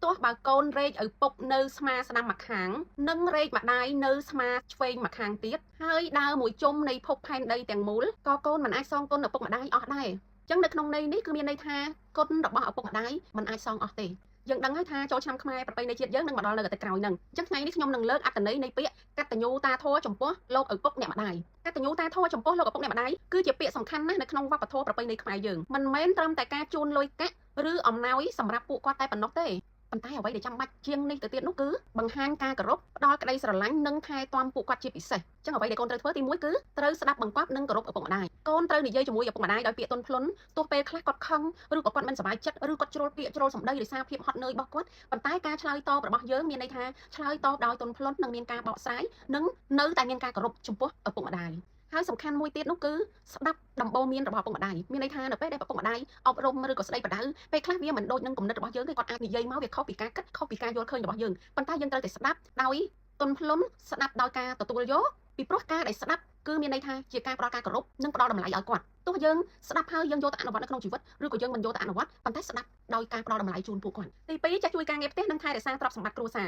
ទោះបើកូនរែកឪពុកនៅស្មាស្ដាំម្ខាង និងរែកម្ដាយនៅស្មាឆ្វេងម្ខាងទៀតហើយដើរមួយជុំនៃភពផែនដីទាំងមូលក៏កូនមិនអាចសងគុណឪពុកម្ដាយអស់ដែរចឹងនៅក្នុងន័យនេះគឺមានន័យថាគុណរបស់ឪពុកម្ដាយមិនអាចសងអស់ទេយើងដឹងហើយថាចូលឆ្នាំខ្មែរប្រពៃណីជាតិយើងនឹងមកដល់នៅអាទិត្យក្រោយហ្នឹងអញ្ចឹងថ្ងៃនេះខ្ញុំនឹងលើកអត្ថន័យនៃពាក្យកតញ្ញូតាធម៌ចំពោះលោកឪពុកអ្នកម្ដាយកតញ្ញូតាធម៌ចំពោះលោកឪពុកអ្នកម្ដាយគឺជាពាក្យសំខាន់ណាស់នៅក្នុងវប្បធម៌ប្រពៃណីខ្មែរយើងមិនមែនត្រឹមតែការជូនលុយកាក់ឬអំណោយសម្រាប់ពួកគាត់តែប៉ុណ្ណោះទេប៉ុន្តែអ្វីដែលចាំបាច់ជាងនេះទៅទៀតនោះគឺបង្ហាញការគោរពផ្ដល់ក្តីស្រឡាញ់និងថែទាំពួកគាត់ជាពិសេសចឹងអ្វីដែលកូនត្រូវធ្វើទី1គឺត្រូវស្ដាប់បង្គាប់និងគោរពឪពុកម្ដាយកូនត្រូវនិយាយជាមួយឪពុកម្ដាយដោយពាក្យទន់ភ្លន់ទោះពេលខ្លះគាត់ខឹងឬក៏គាត់មិនសប្បាយចិត្តឬគាត់ជ្រុលពាក្យជ្រុលសម្ដីដោយសារភាពហត់នឿយរបស់គាត់ប៉ុន្តែការឆ្លើយតបរបស់យើងមានន័យថាឆ្លើយតបដោយទន់ភ្លន់និងមានការបកស្រាយនិងនៅតែមានការគោរពចំពោះឪពុកម្ដាយហើយសំខាន់មួយទៀតនោះគឺស្ដាប់ដំបូន្មានរបស់ឪពុកម្ដាយមានន័យថានៅពេលដែលឪពុកម្ដាយអប់រំឬក៏ស្ដីបដៅពេលខ្លះវាមិនដូចនឹងគំនិតរបស់យើងទេគាត់អាចនិយាយមកវាខុសពីការគិតខុសពីការយល់ឃើញរបស់យើងប៉ុន្តែយើងត្រូវតែស្ដាប់ដោយទន់ភ្លន់ស្ដាប់ដោយការទទួលយកពីព្រោះការដែលស្ដាប់គឺមានន័យថាជាការផ្ដល់ការគោរពនិងផ្ដល់តម្លៃឲ្យគាត់ទោះយើងស្ដាប់ហើយយើងយកទៅអនុវត្តនៅក្នុងជីវិតឬក៏យើងមិនយកទៅអនុវត្តប៉ុន្តែស្ដាប់ដោយការផ្ដល់តម្លៃជូនពួកគាត់ទី2ចេះជួយការងារផ្ទះនិងថែរក្សាទ្រព្យសម្បត្តិគ្រួសា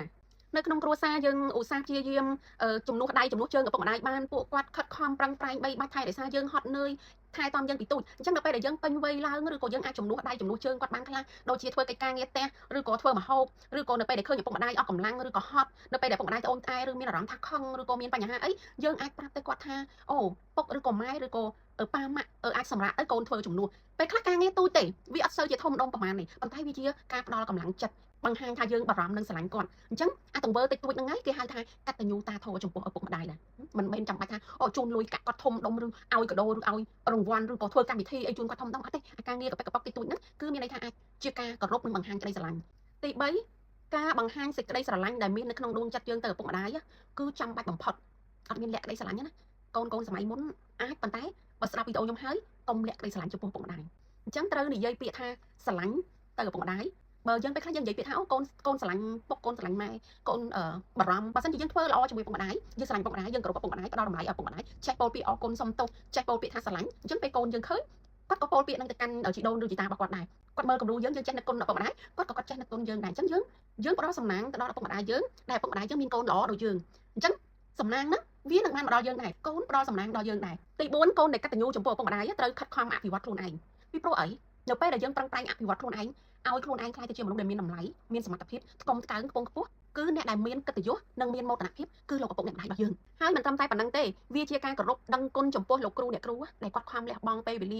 រនៅក្នុងគ្រួសារយើងឧស្សាហ៍ព្យាយាមជំនួសដៃជំនួសជើងឪពុកម្ដាយបានពួកគាត់ខិតខំប្រឹងប្រែងបីបាច់ថែរក្សាយើងហត់នឿយថែទាំយើងពីទូចអញ្ចឹងដល់ពេលដែលយើងពេញវ័យឡើងឬក៏យើងអាចជំនួសដៃជំនួសជើងគាត់បានខ្លះដូចជាធ្វើកិច្ចការងារផ្ទះឬក៏ធ្វើម្ហូបឬក៏នៅពេលដែលឃើញឪពុកម្ដាយអស់កម្លាំងឬក៏ហត់នៅពេលដែលឪពុកម្ដាយត្អូញត្អែឬមានអារម្មណ៍ថាខឹងឬក៏មានបញ្ហាអីយើងអាចប្រាប់ទៅគាត់ថាអូពុកឬក៏ម៉ែឬក៏ប៉ាម៉ាក់អាចសម្រាប់ឲ្យកូនធ្វើជំនួសពេលខ្លះការងារទូចទេវាអត់សូវជាធំដុំប្រហែលទេប៉ុន្តែវាជាការផ្ដល់កម្លាំងចិត្តបង្ហាញថាយើងបារម្ភនិងស្រឡាញ់គាត់អញ្ចឹងអាទង្វើតិចតួចហ្នឹងឯងគេហៅថាកតញ្ញូតាធម៌ចំពោះឪពុកម្ដាយដែរមិនមែនចាំបាច់ថាអូជូនលុយកាក់គាត់ធំដុំឬឲ្យកដោឬឲ្យរង្វាន់ឬក៏ធ្វើកម្មវិធីអីជូនគាត់ធំដុំអត់ទេអាការងារកប៉ិកកប៉ុកតិចតួចហ្នឹងគឺមានន័យថាអាចជាការគោរពនិងបង្ហាញក្តីស្រឡាញ់ទី3ការបង្ហាញសេចក្តីស្រឡាញ់ដែលមាននៅក្នុងដួងចិត្តយើងទៅឪពុកម្ដាយគឺចាំបាច់បំផុតអត់មានលក្ខក្តីស្រឡាញ់ណាកូនៗសម័យមុនអាចប៉ុន្តែបើស្ដាប់វីដេអូខ្ញុំហើយកុំលាក់ក្តីស្រឡាញ់ចំពោះឪពុកម្ដាយអញ្ចឹងត្រូវនិយាយពាក្យថាស្រឡាញ់ទៅឪពុកម្ដាយបើយើងពេលខ្លះយើងនិយាយពាក្យថាអូកូនកូនស្រឡាញ់ពុកកូនស្រឡាញ់ម៉ែកូនបារម្ភបើសិនជាយើងធ្វើល្អជាមួយពុកម្ដាយយើងស្រឡាញ់ពុកម្ដាយយើងគោរពឪពុកម្ដាយផ្ដល់តម្លៃឲ្យឪពុកម្ដាយចេះពោលពាក្យអរគុណសុំទោសចេះពោលពាក្យថាស្រឡាញ់អញ្ចឹងពេលកូនយើងឃើញគាត់ក៏ពោលពាក្យនឹងទៅកាន់ជីដូនឬជីតារបស់គាត់ដែរគាត់មើលគំរូយើងយើងចេះនឹកគុណឪពុកម្ដាយគាត់ក៏គាត់ចេះនឹកគុណយើងដែរអញ្ចឹងយើងយើងផ្ដល់សំណាងទៅដល់ឪពុកម្ដាយយើងដែលឪពុកម្ដាយយើងមានកូនល្អដូចយើងអញ្ចឹងសំណាងហ្នឹងវានឹងបានមកដល់យើងដែរកូនផ្ដល់សំណាងដល់យើងដែរទី4កូនដែលកតញ្ញូចំពោះឪពុកម្ដាយត្រូវខិតខំអភិវឌ្ឍខ្លួនឯងពីព្រោះអីនៅពេលដែលយើងប្រឹងប្រែងអភិវឌ្ឍខ្លួនឯងឲ្យខ្លួនឯងក្លាយទៅជាមនុស្សដែលមានតម្លៃមានសមត្ថភាពថ្កុំថ្កើងខ្ពង់ខ្ពស់គឺអ្នកដែលមានកិត្តិយសនិងមានមោទនភាពគឺលោកឪពុកអ្នកម្ដាយរបស់យើងហើយមិនត្រឹមតែប៉ុណ្្នឹងទេវាជាការគោរពដឹងគុណចំពោះលោកគ្រូអ្នកគ្រូដែលគាត់ខំលះបង់ពេលវេល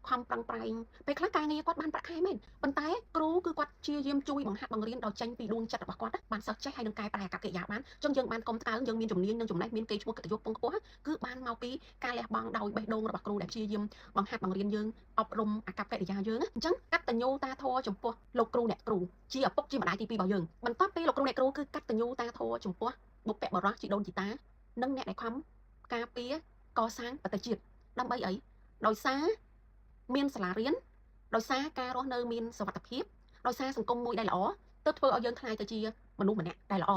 ាខំប្រឹងប្រែងពេលខ្លះការងារគាត់បានប្រាក់ខែមែនប៉ុន្តែគ្រូគឺគាត់ព្យាយាមជួយបង្ហាត់បង្រៀនដល់ចេញពីដួងចិត្តរបស់គាត់បានសិស្សចេះហើយនឹងកែប្រែអាកប្បកិរិយាបានចឹងយើងបានកុំថ្កើងយើងមានជំនាញនិងចំណេះមានកេរ្តិ៍ឈ្មោះកិត្តិយសពងខ្ពស់គឺបានមកពីការលះបង់ដោយបេះដូងរបស់គ្រូដែលព្យាយាមបង្ហាត់បង្រៀនយើងអប់រំអាកប្បកិរិយាយើងអញ្ចឹងកតញ្ញូតាធម៌ចំពោះលោកគ្រូអ្នកគ្រូជាឪពុកជាម្ដាយទី2របស់យើងបន្ទាប់ពីលោកគ្រូអ្នកគ្រូគឺកតញ្ញូតាធម៌ចំពោះបុព្វបុរសជីដូនជីតានិងអ្នកដែលខំការពារកសាងប្រទេសជាតិដើម្បីអីដោយសារមានសាលារៀនដោយសារការរស់នៅមានសុវត្ថិភាពដោយសារសង្គមមួយដែលល្អទើបធ្វើឲ្យយើងក្លាយទៅជាមនុស្សម្នាក់ដែលល្អ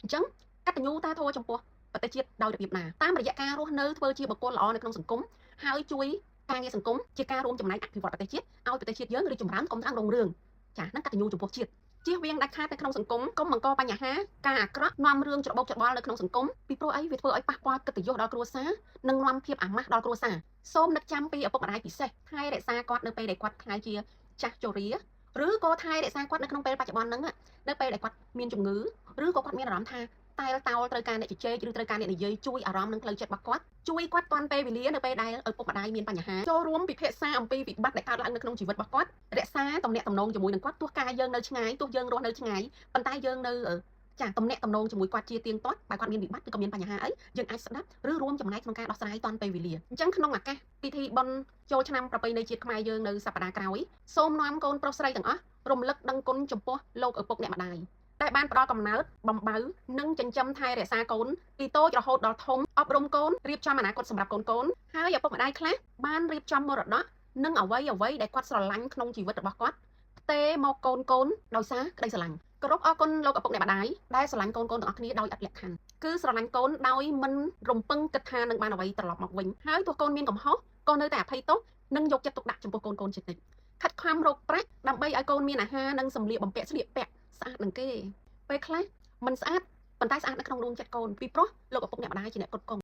អញ្ចឹងកតញ្ញូតាធម៌ចំពោះប្រទេសជាតិដោយរបៀបណាតាមរយៈការរស់នៅធ្វើជាបុគ្គលល្អនៅក្នុងសង្គមហើយជួយការងារសង្គមជាការរួមចំណែកអភិវឌ្ឍប្រទេសជាតិឲ្យប្រទេសជាតិយើងរីកចម្រើនកុំថ្លើមរុងរឿងចាហ្នឹងកតញ្ញូចំពោះជាតិជៀសវាងដាច់ខាតនៅក្នុងសង្គមកុំបង្កបញ្ហាការអាក្រក់នាំរឿងច្របូកច្របល់នៅក្នុងសង្គមពីព្រោះអីវាធ្វើឲ្យប៉ះពាល់កិត្តិយសដល់គ្រួសារនិងនាំភាពអាម៉ាស់ដល់គ្រួសារសូមនឹកចាំពីឪពុកម្ដាយពិសេសថែរក្សាគាត់នៅពេលដែលគាត់ក្លាយជាចាស់ជរាឬក៏ថែរក្សាគាត់នៅក្នុងពេលបច្ចុប្បន្នហ្នឹងនៅពេលដែលគាត់មានជំងឺឬក៏គាត់មានអារម្មណ៍ថាតែលតោលត្រូវការអ្នកជជែកឬត្រូវការអ្នកនិយាយជួយអារម្មណ៍និងផ្លូវចិត្តរបស់គាត់ជួយគាត់ទាន់ពេលវេលានៅពេលដែលឪពុកម្ដាយមានបញ្ហាចូលរួមពិភាក្សាអំពីវិបត្តិដែលកើតឡើងនៅក្នុងជីវិតរបស់គាត់រក្សាទំនាក់ទំនងជាមួយនឹងគាត់ទោះកាយយើងនៅឆ្ងាយទោះយើងរស់នៅឆ្ងាយប៉ុន្តែយើងនៅចាទំនាក់ទំនងជាមួយគាត់ជាទៀងទាត់បើគាត់មានវិបត្តិឬក៏មានបញ្ហាអីយើងអាចស្ដាប់ឬរួមចំណែកក្នុងការដោះស្រាយទាន់ពេលវេលាអញ្ចឹងក្នុងឱកាសពិធីបុណ្យចូលឆ្នាំប្រពៃណីជាតិខ្មែរយើងនៅសប្តាហ៍ក្រោយសូមនាំកូនប្រុសស្រីទាំងអស់រំលឹកដឹងគុណចំពោះលោកឪពុកអ្នកម្ដាយដែលបានផ្ដល់កំណើតបំបៅនិងចិញ្ចឹមថែរក្សាកូនពីតូចរហូតដល់ធំអប់រំកូនរៀបចំអនាគតសម្រាប់កូនកូនហើយឪពុកម្ដាយខ្លះបានរៀបចំមរតកនិងអ្វីអ្វីដែលគាត់ស្រឡាញ់ក្នុងជីវិតរបស់គាត់ផ្ទេមកកូនកូនដោយសារក្តីស្រឡាញ់គោរពអរគុណលោកឪពុកអ្នកម្ដាយដែលស្រឡាញ់កូនកូនទាំងអស់គ្នាដោយឥតលក្ខខណ្ឌគឺស្រឡាញ់កូនដោយមិនរំពឹងគិតថានឹងបានអ្វីត្រឡប់មកវិញហើយទោះកូនមានកំហុសក៏នៅតែអភ័យទោសនិងយកចិត្តទុកដាក់ចំពោះកូនកូនជានិច្ចខិតខំរកប្រាក់ដើម្បីឲ្យកូនមានអាហារនិងសម្លៀកបំពាក់ស្លៀកពាក់ ស្អាតនឹងគេពេលខ្លះមិនស្អាតប៉ុន្តែស្អាតនៅក្នុងដួងចិត្តកូនពីព្រោះលោកឪពុកអ្នកម្ដាយជាអ្នកផ្គត់ផ្គង់។